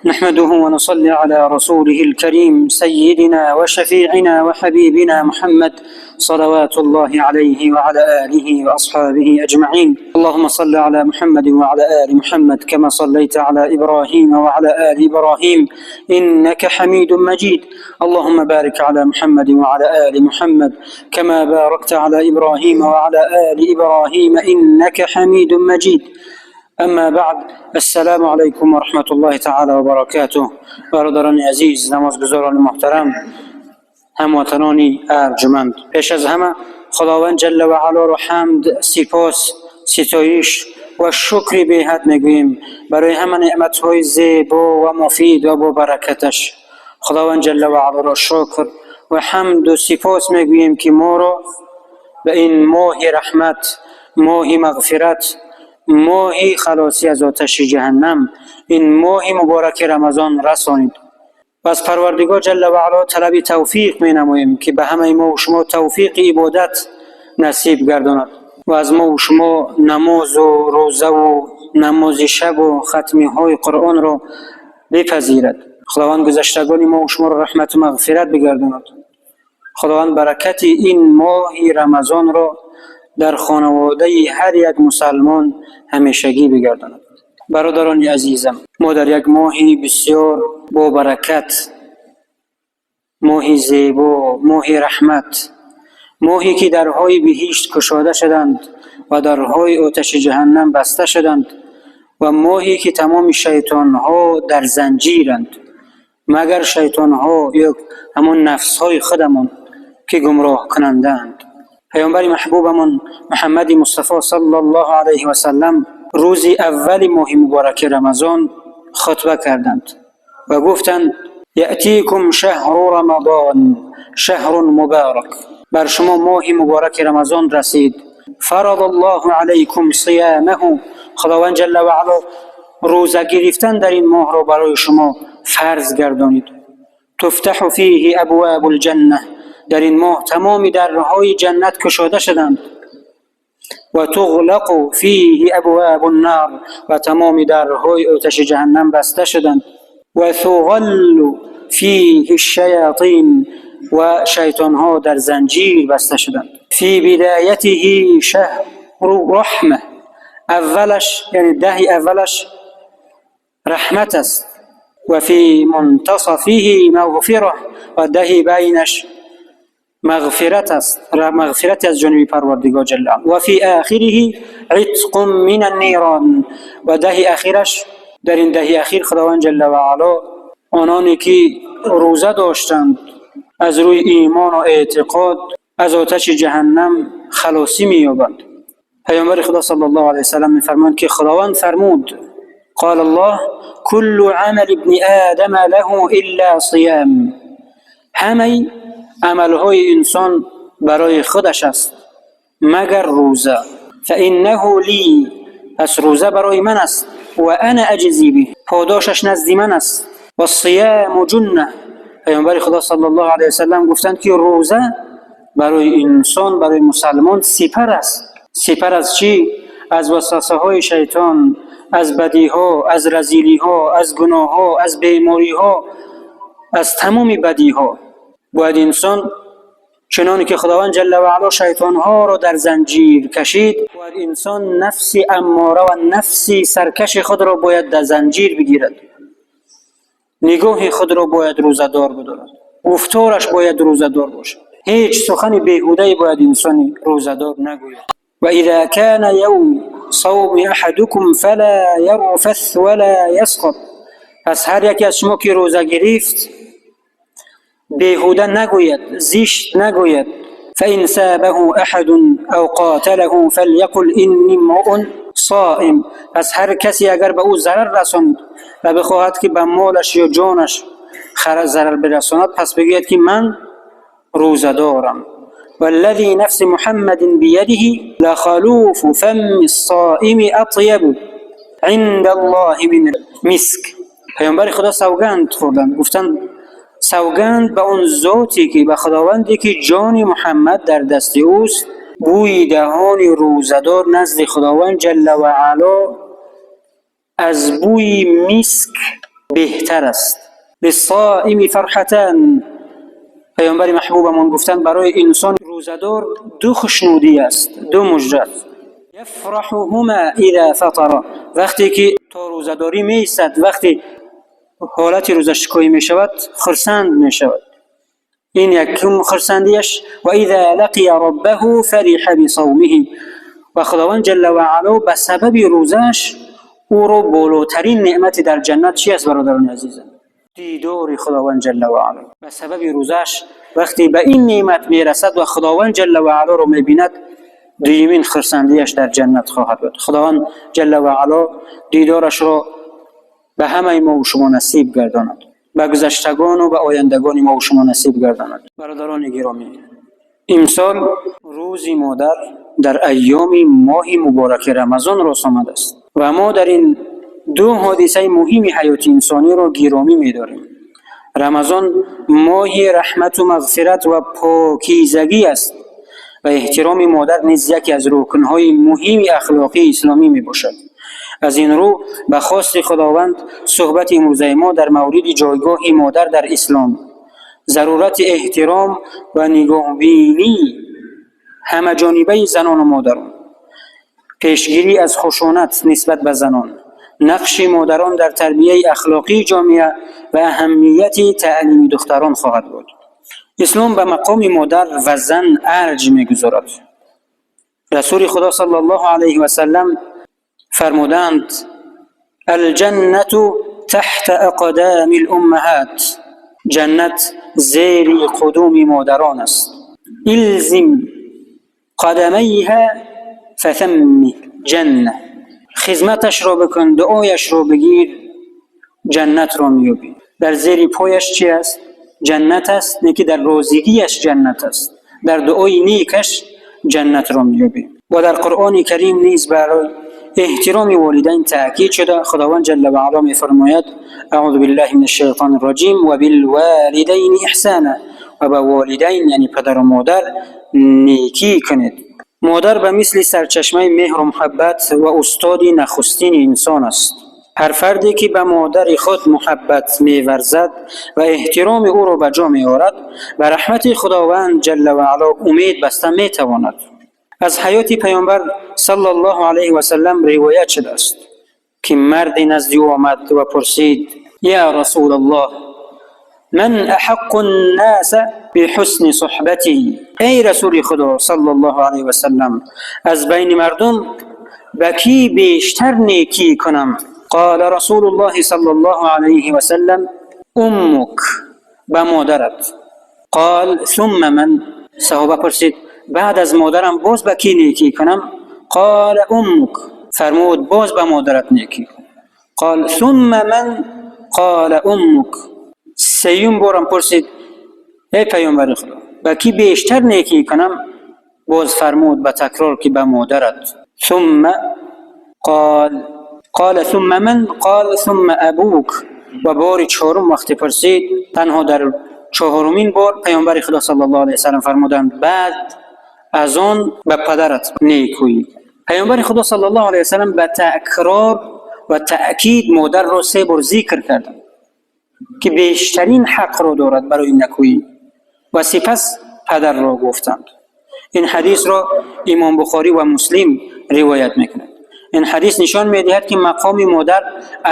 نحمده ونصلي على رسوله الكريم سيدنا وشفيعنا وحبيبنا محمد صلوات الله عليه وعلى آله وأصحابه أجمعين. اللهم صل على محمد وعلى آل محمد كما صليت على إبراهيم وعلى آل إبراهيم إنك حميد مجيد. اللهم بارك على محمد وعلى آل محمد كما باركت على إبراهيم وعلى آل إبراهيم إنك حميد مجيد. أما بعد، السلام عليكم ورحمة الله تعالى وبركاته. برادران عزیز، نمازگزاران محترم، هموطنان ارجمند، پیش از همه خداوند جل و علا رو حمد، سپاس، ستایش و شکر به حد میگوییم برای همه نعمتهای زیبا و مفید و با برکتش. خداوند جل و علا را شکر و حمد و سپاس میگوییم که ما را به این ماه رحمت، ماه مغفرت، ماه خلاصی از آتش جهنم، این ماه مبارک رمضان رسانید و از پروردگار جل و علا طلب توفیق می نماییم که به همه ما و شما توفیق عبادت نصیب گرداند و از ما و شما نماز و روزه و نماز شب و ختمی های قرآن را بپذیرد. خداوند گذشتگان ما و شما را رحمت و مغفرت بگرداند. خداوند برکت این ماه رمضان را در خانواده هر یک مسلمان همیشگی بگرداند. برادران عزیزم، ما در یک ماه بسیار با برکت، ماه زیبا، ماه رحمت، ماهی که درهای بهشت کشاده شدند و درهای آتش جهنم بسته شدند و ماهی که تمام شیطانها در زنجیرند، مگر شیطانها یا همون نفسهای خودمان که گمراه کننده اند. پیامبر محبوبمان محمد مصطفی صلی الله علیه و سلم روز اول ماه مبارک رمضان خطبه کردند و گفتند: یأتیکم شهر رمضان شهر مبارک. بر شما ماه مبارک رمضان رسید. فرض الله علیکم صیامه. خداوند جل و علا روزه گرفتن در این ماه را برای شما فرض گردانید. تفتح فیه ابواب الجنه. در این ماه تمام درهای جنت کشاده شدند. و تغلق فیه ابواب النار. و تمام درهای آتش جهنم بسته شدند. و تغل فیه الشیاطین. و شیطانها در زنجیر بسته شدند. فی بدایته شهر رحمه. اولش، یعنی ده اولش، رحمت است. و فی منتصفه مغفره. و ده بینش مغفرت است، مغفرت از جانب پروردگار جل و فی آخره عتق من النیران. و ده اخیرش، در این ده اخیر خداوند جل و علا آنانی که روزه داشتند از روی ایمان و اعتقاد از آتش جهنم خلاصی می‌یابند. پیامبر خدا صلی الله علیه وسلم می‌فرمایند که خداوند فرمود: قال الله كل عمل ابن آدم له الا صيام. همه عملهای انسان برای خودش است مگر روزه. فانه لی. پس روزه برای من است. و انا اجزی به. پاداشش نزد من است. و الصیام جنه. پیامبر خدا صلی الله علیه وسلم گفتند که روزه برای انسان، برای مسلمان سپر است. سپر از چی؟ از وسوسه های شیطان، از بدی ها، از رذیلی ها، از گناه ها، از بیماری ها، از تمام بدی ها. باید انسان چنانی که خداوند جل و علا شیطان ها را در زنجیر کشید، باید انسان نفس اماره و نفس سرکش خود را باید در زنجیر بگیرد. نگاه خود را باید روزه‌دار بدارد، گفتارش باید روزه‌دار باشد. هیچ سخن بیهوده باید انسان روزه‌دار نگوید. و اذا كان يوم صوم احدكم فلا يرفث ولا يسخط. پس هر یکی از شما که روزه گرفت بیهوده نگوید، زشت نگوید. فإن سابه احد او قاتله فلیقل إني امرؤ صائم. پس هر کسی اگر به او ضرر رساند و بخواهد که به مالش یا جانش ضرر برساند، پس بگوید که من روزه دارم. والذی نفس محمد بیده لخلوف فم الصائم اطیب عند الله من مسک. پیامبر خدا سوگند خوردند، گفتند: سوگند به اون ذاتی که، به خداوندی که جان محمد در دست اوست، بوی دهان روزه‌دار نزد خداوند جل و علا از بوی مسک беҳтар аст. للصائم فرحتان. Паёмбари маҳбубамон гуфтанд: барои инсони рӯзадор ду хушнудӣ аст, ду мужда. يفرحهما إذا فطر. Вақте ки то рӯзадорӣ меистад, вақте ҳолати рӯзашикоӣ мешавад, хурсанд мешавад. Ин якум хурсандиаш. وإذا لقي ربه فرح بصومه. Ва Худованд ҷалла ва ало ба сабаби рӯзааш ӯро болотарин неъмати дар ҷаннат чи аст, бародарони азизам? Дидори Худованд ҷалла ва ало. Ба сабаби рӯзааш вақте ба ин неъмат мерасад ва Худованд ҷалла ва алоро мебинад, дуюмин хурсандиаш дар ҷаннат хоҳад буд. Худованд ҷалла ва ало дидорашро ба ҳамаи мо шумо насиб гардонад, ба гузаштагону ба ояндагони мо шумо насиб гардонад. Бародарони гиромӣ, имсол Рӯзи модар дар айёми моҳи мубораки Рамазон рост омадааст ва мо дар ин ду ҳодисаи муҳими ҳаёти инсониро гиромӣ медорем. Рамазон моҳи раҳмату мағфират ва покизагӣ аст ва эҳтироми модар низ яке аз рукнҳои муҳими ахлоқии исломӣ мебошад. Аз ин рӯ, ба хости Худованд, суҳбати имрӯзаи мо дар мавриди ҷойгоҳи модар дар ислом, зарурати эҳтиром ва нигоҳбинии ҳамаҷонибаи занону модарон, пешгирӣ аз хушунат нисбат ба занон, нақши модарон дар тарбияи ахлоқии ҷомеа ва аҳамияти таълими духтарон хоҳад буд. Ислом ба мақоми модар ва зан арҷ мегузорад. Расули Худо саллаллоҳу алайҳи васаллам фармуданд: الجنة تحت أقدام الأمهات. Ҷаннат зери қудуми модарон аст. الزم قدميها فثم الجنة. Хизматашро бикун, дуояшро бигир, ҷаннатро меёбӣ. Дар зери пояш чи аст? Ҷаннат аст. Не ки дар розигияш ҷаннат аст, дар дуои некаш ҷаннатро меёбӣ. Ва дар Қуръони Карим низ барои эҳтироми волидайн таъкид шуда. Худованд ҷалла ва ало мефармояд: أعوذ بالله من الشيطان الرجيم، وبالوالدين إحسانا. Ва ба волидайн, яъне падару модар, некӣ кунед. Модар ба мисли сарчашмаи меҳру муҳаббат ва устоди нахустини инсон аст. Ҳар фарде ки ба модари худ муҳаббат меварзад ва эҳтироми ӯро ба ҷо меорад, ба раҳмати Худованд ҷалла ва ало умед баста метавонад. Аз ҳаёти Паёмбар саллаллоҳу алайҳи васаллам ривоят шудааст, ки марде назди ӯ омад ва пурсид: يا رسول الله، من أحق الناس بحسن صحبتي؟ Эй Расули Худо саллаллоҳу алайҳи васаллам, аз байни мардум ба кӣ бештар некӣ кунам? قال رسول الله صلى الله عليه وسلم: أمك. Ба модарат. قال: ثم من؟ Саҳоба пурсид: баъд аз модарам боз ба кӣ некӣ кунам? قال: أمك. Фармуд: боз ба модарат некӣ кун. قال: ثم من؟ قال: أمك. Сеюм борам пурсид: эй Паёмбари Худо, ба кӣ бештар некӣ кунам? Боз фармуд ба такрор, ки ба модарат. ثم قال قال: ثم من؟ قال: ثم أبوك. Ва бори чорум вақте пурсид, танҳо дар чорумин бор Паёмбари Худо саллаллоҳу алайҳи васаллам фармуданд: баъд аз он ба падарат некӯӣ. Паёмбари Худо саллаллоҳу алайҳи васаллам ба такрор ва таъкид модарро се бор зикр карданд, ки бештарин ҳақро дорад барои некӯӣ, ва сипас падарро гуфтанд. Ин ҳадисро Имом Бухорӣ ва Муслим ривоят мекунад. Ин ҳадис нишон медиҳад, ки мақоми модар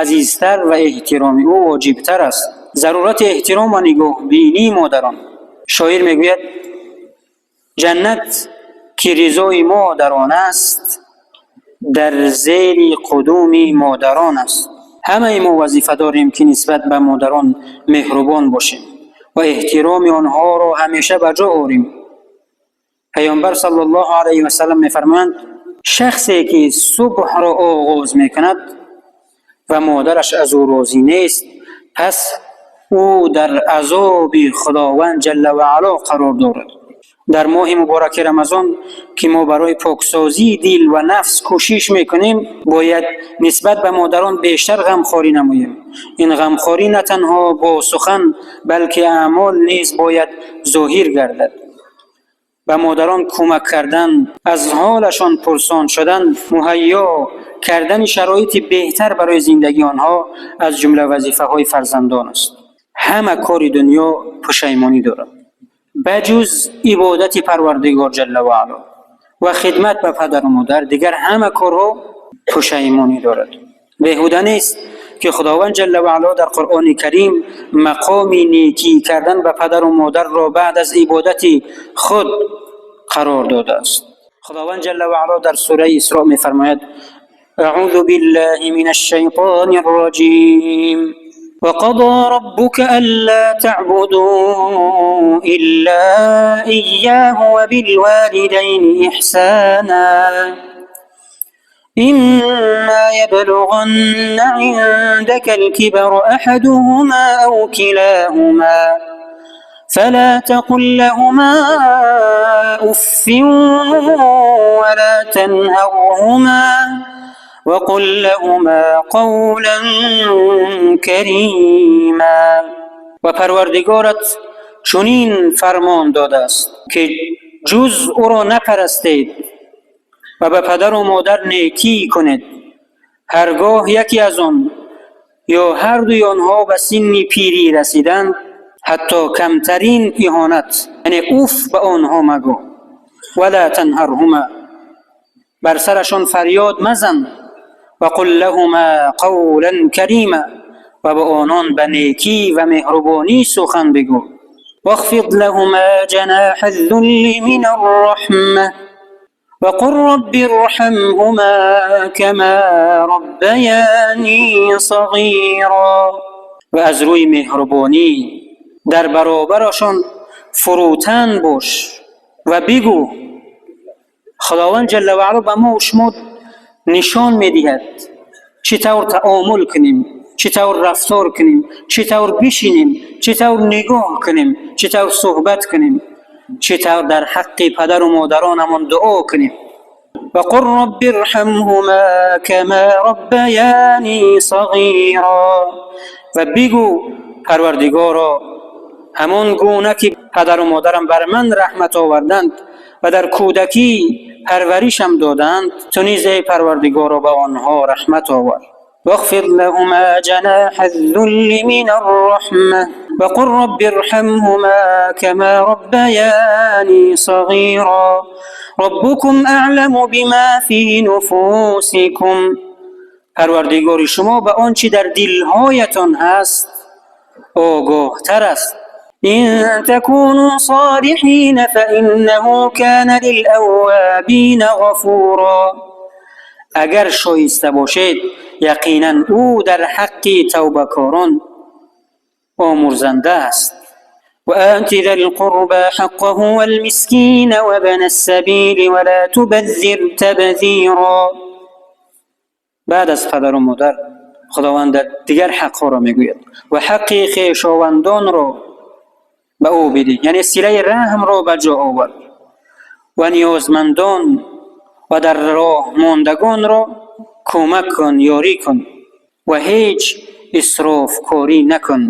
азизтар ва эҳтироми ӯ воҷибтар аст. Зарурати эҳтиром ва нигоҳбинии модарон. Шоир мегӯяд: ҷаннат, ки ризои мо дар он аст, дар зери қудуми модарон аст. Ҳамаи мо вазифа дорем, ки нисбат ба модарон меҳрубон бошем ва эҳтироми онҳоро ҳамеша ба ҷо орем. Паёмбар саллаллоҳу алайҳи васаллам мефармоянд: шахсе ки субҳро оғоз мекунад ва модараш аз ӯ розӣ нест, пас ӯ дар азоби Худованд ҷалла ва ало қарор дорад. Дар моҳи мубораки Рамазон, ки мо барои поксозии дил ва нафс кӯшиш мекунем, бояд нисбат ба модарон бештар ғамхорӣ намоем. Ин ғамхорӣ на танҳо бо сухан, балки аъмол низ бояд зоҳир гардад. Ба модарон кӯмак кардан, аз ҳолашон пурсон шудан, муҳайё кардани шароити беҳтар барои зиндагии онҳо аз ҷумла вазифаҳои фарзандон аст. Ҳама кори дунё пушаймонӣ дорад, ба ҷуз ибодати Парвардигор ҷалла ва аъло ва хидмат ба падару модар, дигар ҳама корҳо пушаймонӣ дорад. Беҳуда нест, ки Худованд ҷалла ва аъло дар Қуръони Карим мақоми некӣ кардан ба падару модарро баъд аз ибодати худ қарор додааст. Худованд ҷалла ва аъло дар сураи Исро мефармояд: أعوذ بالله من الشيطان الرجيم وقضى ربك ألا تعبدوا إلا إياه وبالوالدين إحسانا إما يبلغن عندك الكبر أحدهما أو كلاهما فلا تقل لهما أف ولا تنهرهما وقل لهما قولا كريما. Ва Парвардигорат чунин фармон додааст, ки ҷуз ӯро напарастед ва ба падару модар некӣ кунед. Ҳаргоҳ яке аз он ё ҳар дуи онҳо ба синни пирӣ расиданд, ҳатто камтарин иҳонат, яъне уф, ба онҳо магӯ. ولا تنهرهما, бар сарашон фарёд мазан. وقل لهما قولا كريما, ва ба онон ба некӣ ва меҳрубонӣ сухан бигӯ. واخفض لهما جناح الذل من الرحمة وقل رب ارحمهما كما ربياني صغيرا. Ва аз рӯи меҳрубонӣ дар баробарашон фурӯтан бош ва бигӯ. Худованд ҷалла ва аъло ба мо шумо нишон медиҳад, чӣ тавр таомул кунем, чӣ тавр рафтор кунем, чӣ тавр бишинем, чӣ тавр нигоҳ кунем, чӣ тавр суҳбат кунем, чӣ тавр дар ҳаққи падару модаронамон дуо кунем. وقل رب ارحمهما كما ربياني صغيرا. Ва бигӯ: Парвардигоро, ҳамон гуна ки падару модарам бар ман раҳмат оварданд ва дар кӯдакӣ парваришам доданд, ту низ, эй Парвардигоро, ба онҳо раҳмат овар. واخفض لهما جناح الذل من الرحمة وقل رب ارحمهما كما ربياني صغيرا. ربكم أعلم بما في نفوسكم. Парвардигори шумо ба он чи дар дилҳоятон ҳаст огоҳтар аст. إن تكونوا صالحين فإنه كان للأوابين غفورا. Агар шоиста бошед, яқинан ӯ дар ҳаққи тавбакорон омурзанда аст. وآت ذا القربى حقه والمسكين وابن السبيل ولا تبذر تبذيرا. Баъд аз падару модар Худованд дигар ҳақҳоро мегӯяд: ва ҳаққи хешовандонро ба ӯ бидиҳ, яъне силаи раҳмро ба ҷо овар, ва ниёзмандон ва дар роҳ мондагонро кӯмак кун, ёрӣ кун ва ҳеҷ исрофкорӣ накун.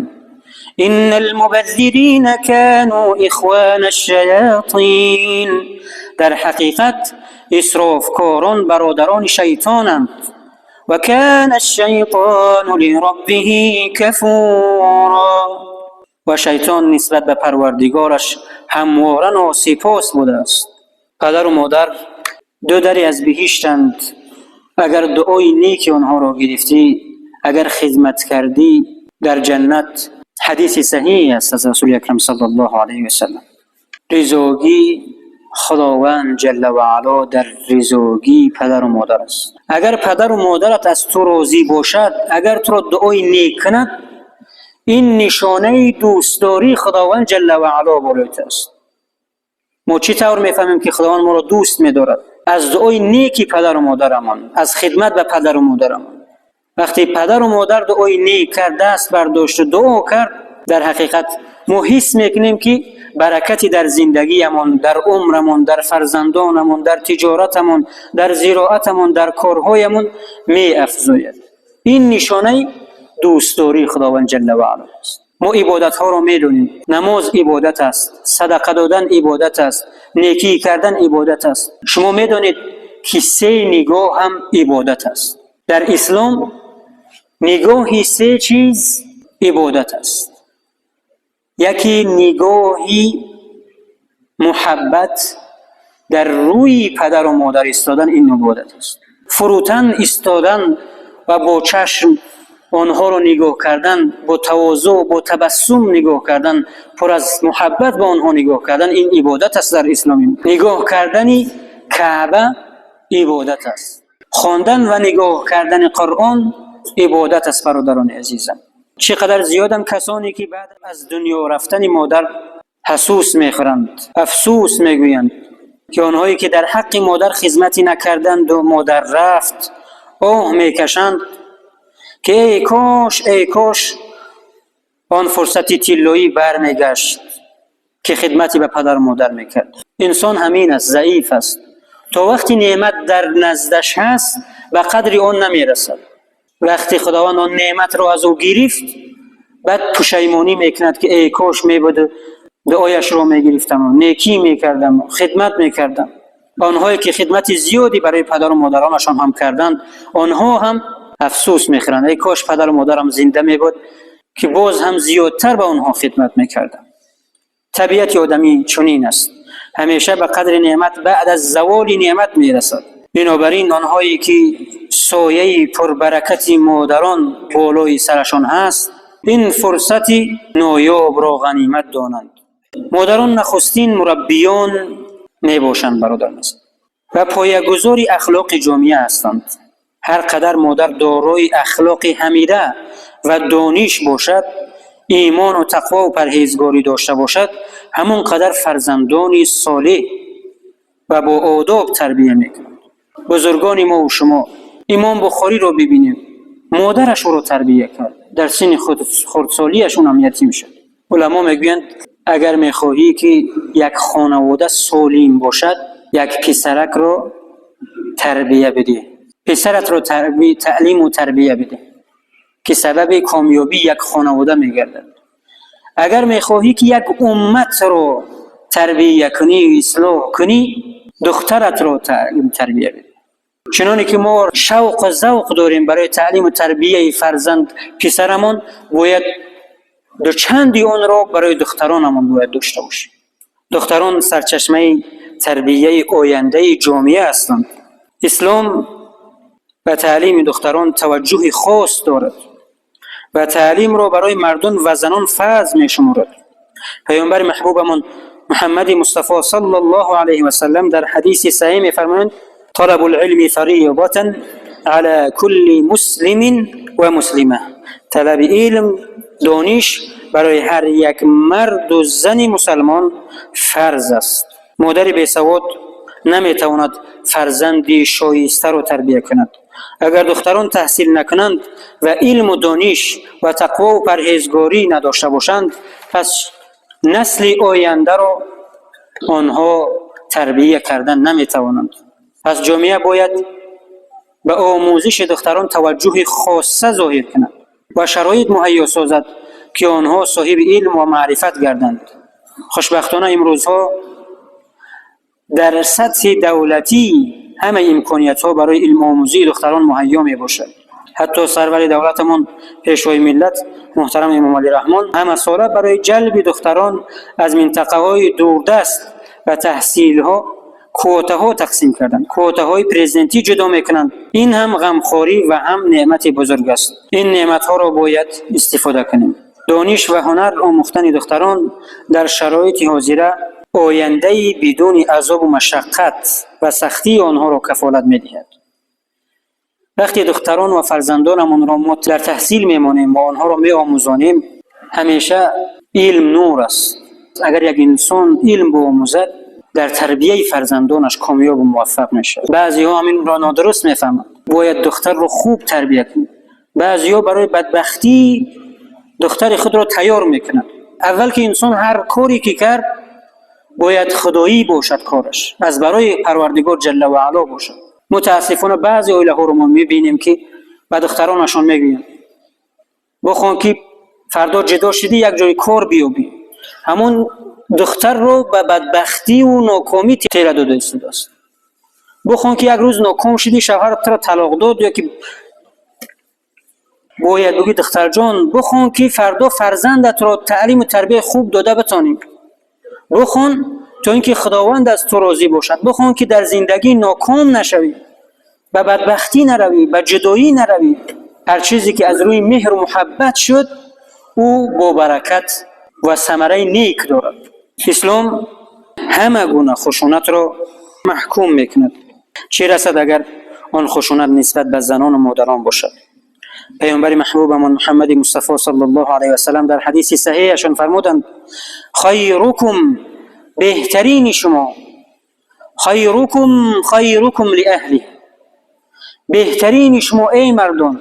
إن المبذرين كانوا إخوان الشياطين. Дар ҳақиқат исрофкорон бародарони шайтонанд. وكان الشيطان لربه كفورا. Ва шайтон нисбат ба Парвардигораш ҳамвора носипос будааст. Падару модар ду дари аз биҳиштанд. Агар дуои неки онҳоро гирифтӣ, агар хизмат кардӣ, дар ҷаннат. Ҳадиси саҳиҳ аст аз Расули Акрам саллаллоҳу алайҳи васаллам. Ризогӣ Худованд ҷалла ва аъло дар ризогии падару модар аст. Агар падару модарат аз ту розӣ бошад, агар туро дуои нек кунад, ин нишонаи дӯстдории Худованд ҷалла ва аъло болои ту аст. Мо чӣ тавр мефаҳмем, ки Худованд моро дӯст медорад? Аз дуои неки падару модарамон, аз хидмат ба падару модарамон. Вақте падару модар дуои нек кард, даст бардошту дуо кард, дар ҳақиқат мо ҳис мекунем, ки баракати дар зиндагиямон, дар умрамон, дар фарзандонамон, дар тиҷоратамон, дар зироатамон, дар корҳоямон меафзояд. Ин нишонаи дӯстдории Худованд ҷалла ва аъло аст. Мо ибодатҳоро медонем. Намоз ибодат аст, садақа додан ибодат аст, некӣ кардан ибодат аст. Шумо медонед, ки се нигоҳ ҳам ибодат аст. Дар ислом нигоҳи се чиз ибодат аст. Яке нигоҳи муҳаббат дар рӯи падару модар истодан, ин ибодат аст. Фурӯтан истодан ва бо чашм онҳоро нигоҳ кардан, бо тавозӯъ, бо табассум нигоҳ кардан, пур аз муҳаббат ба онҳо нигоҳ кардан, ин ибодат аст дар ислом. Нигоҳ кардани Каъба ибодат аст. Хондан ва нигоҳ кардани Қуръон ибодат аст, бародарони азизам. Чӣ қадар зиёданд касоне, ки баъд аз дунё рафтани модар ҳасус мехӯранд, афсӯс мегӯянд, ки онҳое ки дар ҳаққи модар хизмате накарданду модар рафт, оҳ мекашанд, ки эй кош, эй кош он фурсати тиллоӣ бармегашт, ки хидмате ба падару модар мекард. Инсон ҳамин аст, заиф аст. То вақти неъмат дар наздаш ҳаст, ба қадри он намерасад. Вақте Худованд он неъматро аз ӯ гирифт, баъд пушаймонӣ мекунад, ки эй кош мебуд, дуояшро мегирифтаму некӣ мекардаму хидмат мекардам. Онҳое ки хидмати зиёде барои падару модаронашон ҳам карданд, онҳо ҳам афсӯс мехӯранд: эй кош падару модарам зинда мебуд, ки боз ҳам зиёдтар ба онҳо хидмат мекардам. Табиати одамӣ чунин аст, ҳамеша ба қадри неъмат баъд аз заволи неъмат мерасад. Бинобар ин онҳое ки сояи пурбаракати модарон болои сарашон ҳаст, ин фурсати ноёбро ғанимат донанд. Модарон нахустин мураббиён мебошанд, бародарон, ва поягузори ахлоқи ҷомеа ҳастанд. Ҳар қадар модар дорои ахлоқи ҳамида ва дониш бошад, имону тақвову парҳезгорӣ дошта бошад, ҳамон қадар фарзандони солеҳ ва бо одоб тарбия мекунад. Бузургони мо ва шумо, Имом Бухориро бибинем, модараш ӯро тарбия кард. Дар синни хурдсолиаш он ҳам ятим шуд. Уламо мегӯянд, агар мехоҳӣ, ки як хонавода солим бошад, як писаракро тарбия бидеҳ, писаратро таълиму тарбия бидеҳ, ки сабаби комёбии як хонавода мегардад. Агар мехоҳӣ, ки як умматро тарбия кунӣ, ислоҳ кунӣ, духтаратро таълим тарбия бидеҳ. Чуноне ки мо шавқу завқ дорем барои таълиму тарбияи фарзанд писарамон, бояд дучанди онро барои духтаронамон бояд дошта бошем. Духтарон сарчашмаи тарбияи ояндаи ҷомеа ҳастанд. Ислом ба таълими духтарон таваҷҷӯҳи хос дорад ва таълимро барои мардон ва занон фарз мешуморад. Паёмбари маҳбубамон Муҳаммади Мустафо саллаллоҳу алайҳи васаллам дар ҳадиси саҳеҳ мефармоянд: طلب العلم فريضة على كل مسلم ومسلمة. Талаби илм, дониш барои ҳар як марду зани мусалмон фарз аст. Модари бесавод наметавонад фарзанди шоистаро тарбия кунад. Агар духтарон таҳсил накунанд ва илму дониш ва тақвову парҳезгорӣ надошта бошанд, пас насли ояндаро онҳо тарбия кардан наметавонанд. Пас ҷомеа бояд ба омӯзиши духтарон таваҷҷӯҳи хосса зоҳир кунад ва шароит муҳайё созад, ки онҳо соҳиби илм ва маърифат гарданд. Хушбахтона, имрӯзҳо дар сатҳи давлатӣ ҳама имкониятҳо барои илмомӯзии духтарон муҳайё мебошад. Ҳатто сарвари давлатамон, Пешвои миллат, муҳтарам Эмомалӣ Раҳмон ҳамасола барои ҷалби духтарон аз минтақаҳои дурдаст ба таҳсилҳо квотаҳо тақсим карданд, квотаҳои президентӣ ҷудо мекунанд. Ин ҳам ғамхорӣ ва ҳам неъмати бузург аст. Ин неъматҳоро бояд истифода кунем. Дониш ва ҳунар омӯхтани духтарон дар шароити ҳозира ояндаи бидуни азобу машаққат ва сахтии онҳоро кафолат медиҳад. Вақте духтарон ва фарзандонамонро мо дар таҳсил мемонем ва онҳоро меомӯзонем, ҳамеша илм нур аст. Агар як инсон илм биомӯзад, дар тарбияи фарзандонаш комёбу муваффақ мешавад. Баъзеҳо ҳаминро нодуруст мефаҳманд: бояд духтарро хуб тарбия кунед. Баъзеҳо барои бадбахтӣ духтари худро тайёр мекунанд. Аввал ки инсон ҳар коре ки кард, бояд худоӣ бошад, кораш аз барои Парвардигор ҷалла ва аъло бошад. Мутаассифона, баъзе оилаҳоро мо мебинем, ки ба духтаронашон мегӯянд: «Бихон, ки Фардо ҷудо шудӣ, як ҷои кор биёбӣ. Ҳамон духтарро ба бадбахтиву нокомӣ тела дода истодааст. Бухон, ки як рӯз ноком шудӣ, шавҳарат туро талоқ дод ё ки бояд бигӯӣ: духтарҷон, бухон, ки фардо фарзандатро таълиму тарбияи хуб дода битонӣ. Бухон, то ин ки Худованд аз ту розӣ бошад. Бухон, ки дар зиндагӣ ноком нашавӣ, ба бадбахтӣ наравӣ, ба ҷудоӣ наравӣ. Ҳар чизе ки аз рӯи меҳру муҳаббат шуд, ӯ бо баракат ва самараи нек дорад. Ислом ҳама гуна хушунатро маҳкум мекунад, чӣ расад, агар он хушунат нисбат ба занону модарон бошад. Паёмбари маҳбубамон Муҳаммади Мустафо саллаллоҳу алайҳи васаллам дар ҳадиси саҳеҳашон фармуданд: خيركم, беҳтарини шумо, خيركم خيركم لأهله, беҳтарини шумо, эй мардон,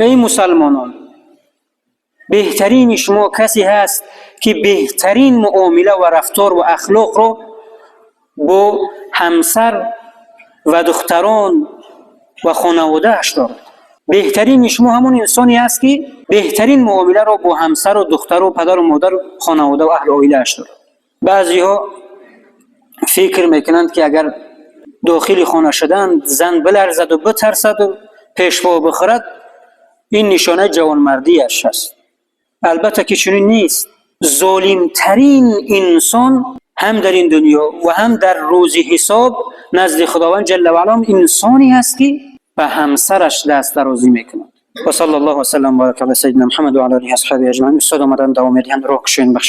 эй мусалмонон, беҳтарини шумо касе ҳаст, ки беҳтарин муомила ва рафтор ва ахлоқро бо ҳамсар ва духтарон ва хонаводааш дорад. Беҳтарини шумо ҳамон инсоне аст, ки беҳтарин муомиларо бо ҳамсару духтару падару модару хонавода ва аҳли оилааш дорад. Баъзеҳо фикр мекунанд, ки агар дохили хона шуданд, зан биларзаду битарсаду пешво бихӯрад, ин нишонаи ҷавонмардиаш аст. Албатта, ки чунин нест. Золимтарин инсон ҳам дар ин дунё ва ҳам дар рӯзи ҳисоб назди Худованд ҷалла ва ало инсоне аст, ки ба ҳамсараш даст дарозӣ мекунад. وصلى الله وسلم وبارك على سيدنا محمد وعلى آله وأصحابه أجمعين. Устод омадан, давом медиҳанд, роҳ кушоед, бахшед.